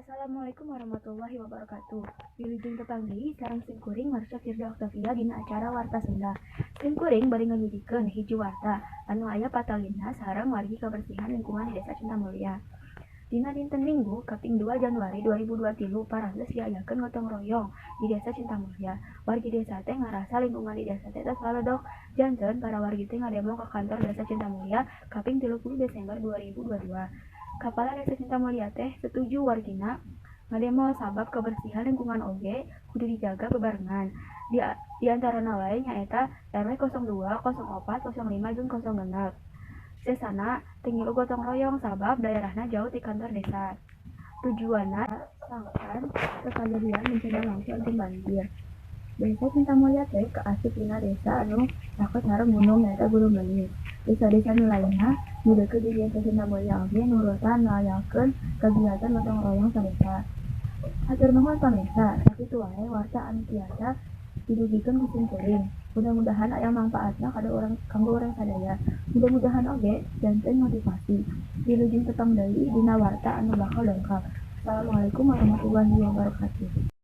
Assalamualaikum warahmatullahi wabarakatuh. Wilujeng tepang deui sareng simkuring, Marsha Firda Octavia, dina acara Warta Sunda. Simkuring bade nganyujikeun hiji warta anu aya patalina sareng wargi kabersihan lingkungan di Desa Cinta Mulya. Dina dinten Minggu kaping 2 Januari 2023 parantos diayakeun gotong royong di Desa Cinta Mulya. Wargi desa teh ngarasa lingkungan di desa teh tos laledok, janten para wargi teh ngademo ka kantor Desa Cinta Mulya kaping 30 Desember 2022. Kapala Desa Cinta Mulya teh setuju wargina ngademo sabab kebersihan lingkungan oge kudu dijaga bebarengan. Di antarana wae nyaeta RW 02, 04, 05 jeung 06. Sesana teu ngilu gotong royong sabab daerahna jauh ti kantor desa. Tujuanna sangkan teu kajadian bencana longsor jeung banjir. Desa Cinta Mulya teh kaasup dina desa anu caket sareng gunung, nyaeta Gunung Geulis. Desa-desa nu lainna nu deukeut jeung Desa Cinta Mulya oge nurutan ngayakeun kagiatan gotong royong sadesa. Hatur nuhun pamirsa, sakitu wae warta anu tiasa didugikeun ku simkuring. Mudah-mudahan aya mangpaatna kanggo urang sadaya. Mudah-mudahan oge janten motivasi. Wilujeng tepang deui dina warta anu bakal dongkap. Assalamualaikum warahmatullahi wabarakatuh.